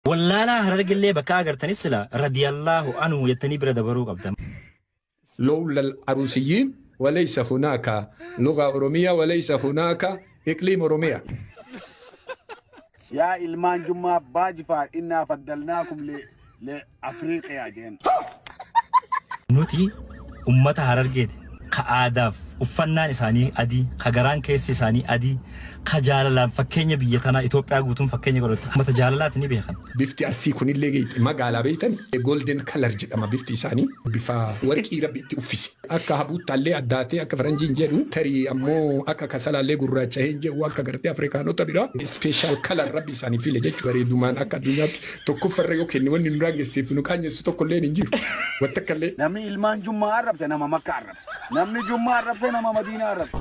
Wallaalaa Harargellee bakka agartanis sila radiyallaahu anhu jettanii bira dabaruu qabdan. لولا العروسيين وليس هناك لغة أورومية وليس هناك إقليم أورومية. Yaa ilmaan Jummaa Abbaa Jifaar, innaa faddalnaakum li Afriiqiyaa jeen. Nuti ummata Harargeeti. Ka aadaaf uffannaan isaanii adii, ka garaan keessi isaanii adii, ka jaalalaan fakkeenya biyya tanaa Itoophiyaa guutuun fakkeenya godhatu. Ummata jaalalaati ni beekan. Bifti Arsii kunillee magaalaa beeytan, golden color jedhama. Bifti isaanii bifa warqii Rabbi itti uffise. Akka habuuttaallee addaatee akka faranjiin jedhu, tarii ammoo akka kasalaallee gurraacha'ee jedhu, akka gartee Afrikaanota biraa special color Rabbi isaanii file jechuudha. Bareedumaan akka addunyaatti tokkoffarra yoo kenne, wanni nu raangesseef nu qaanyessu tokkollee hin jiru. Wanta akkallee. Namni ilmaan Jummaa arrabse nama Makka arrabse. Namni Jummaa arrabse nama Madiinaa arrabse.